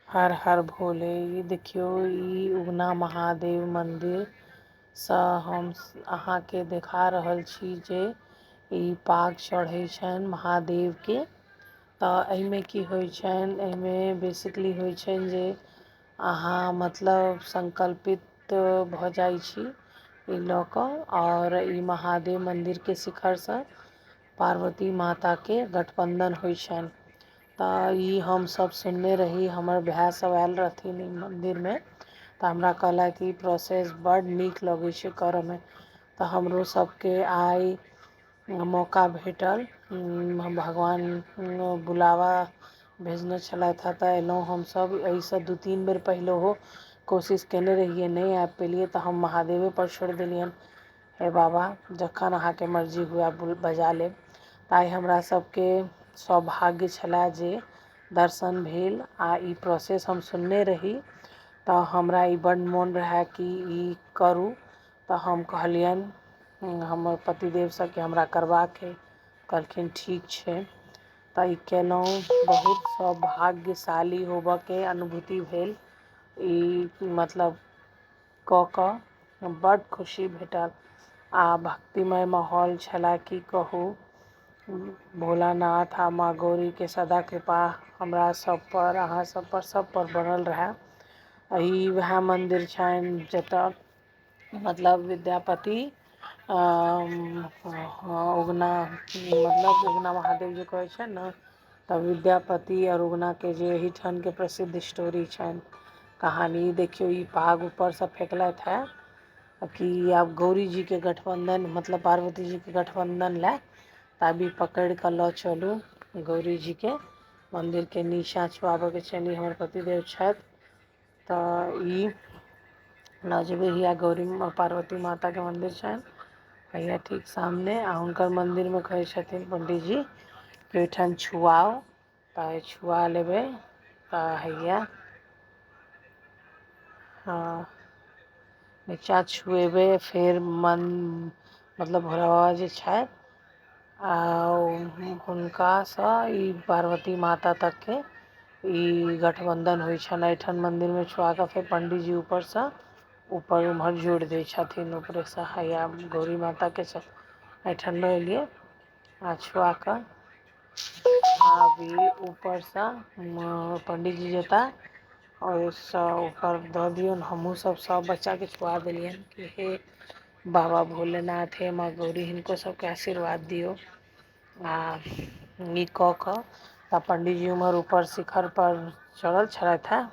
हर हर भोले। ई देखियौ, ई उगना महादेव मंदिर सँ हम अहाँके देखा रहल छी जे ई पाग चढ़ै छनि महादेवके। तऽ एहिमे की होइ छनि? एहिमे बेसिकली होइ छनि जे अहाँ मतलब संकल्पित भऽ जाइ छी ई लऽ कऽ, आओर ई महादेव मन्दिरके शिखरसँ पार्वती माताके गठबन्धन होइ छनि। तऽ ई हमसभ सुनने रही। हमर भाय सब आयल रहथिन ई मन्दिरमे, तऽ हमरा कहलथि ई प्रोसेस बड्ड नीक लगै छै करऽमे। तऽ हमरो सबके आइ मौका भेटल, भगवान बुलावा भेजने छलथि हेँ, तऽ एलहुँ हमसभ। एहिसँ 2-3 बेर पहिलहो कोशिश कयने रहियै, नहि आबि पेलियै, तऽ हम महादेवेपर छोड़ि देलियनि, हे बाबा, जखन अहाँके मर्जी हुए बजा लेब। तऽ आइ हमरा सबके सौभाग्य छलए जे दर्शन भेल, आ ई प्रोसेस हम सुनने रही, तऽ हमरा ई बड्ड मोन रहए कि ई करू। तऽ हम कहलियनि हमर पतिदेवसँ कि हमरा करबाक अइ। कहलखिन ठीक छै। तऽ ई केलहुँ। बहुत सौभाग्यशाली होबऽके अनुभूति भेल। ई मतलब कऽ कऽ बड्ड खुशी भेटल आ भक्तिमय माहौल छलए, की कहू। भोलानाथ आ माँ गौरीके सदा कृपा हमरा सब पर, अहाँ सब पर, सब पर बनल रहए। ई वएह मन्दिर छनि जतऽ मतलब विद्यापति उगना, मतलब उगना महादेव जे कहै छै ने, तऽ विद्यापति आओर उगनाके जे एहिठामके प्रसिद्ध स्टोरी छनि, कहानी। देखियौ, ई पाग ऊपरसँ फेकलथि हे कि आब गौरी जीके गठबन्धन, मतलब पार्वती जीके गठबन्धन लए। तऽ आब ई पकड़ि कऽ लऽ चलू गौरी जीके मन्दिरके नीचाँ छुआबऽके छनि। ई हमर पतिदेव छथि। तऽ ई लऽ जेबै हिया, गौरी पार्वती माताके मन्दिर छनि हैया ठीक सामने, आ हुनकर मन्दिरमे कहै छथिन पण्डीजी कि ओहिठाम छुआउ। तऽ छुआ लेबै। तऽ हैया, हँ, नीचाँ छुएबै, फेर मन मतलब भोला बाबा जे छथि आ हुनकासँ ई पार्वती माता तकके ई गठबन्धन होइ छनि। एहिठाम मन्दिरमे छुआ कऽ फेर पण्डीजी ऊपरसँ ऊपर उम्हर जोड़ि दै छथिन ऊपरेसँ। हैया गौरी माताके एहिठाम लऽ एलियै आ छुआ कऽ आब ई ऊपरसँ पण्डीजी जेता, ओहिसँ ऊपर दऽ दियौन। हमहूँ सब सब बच्चाके छुआ देलियनि कि हे बाबा भोलेनाथ, हे माँ गौरी, हिनको सबके आशीर्वाद दियौ। आ ई कऽ कऽ तऽ पण्डीजी उम्हर ऊपर शिखर पर चढ़ल छलथि हेँ।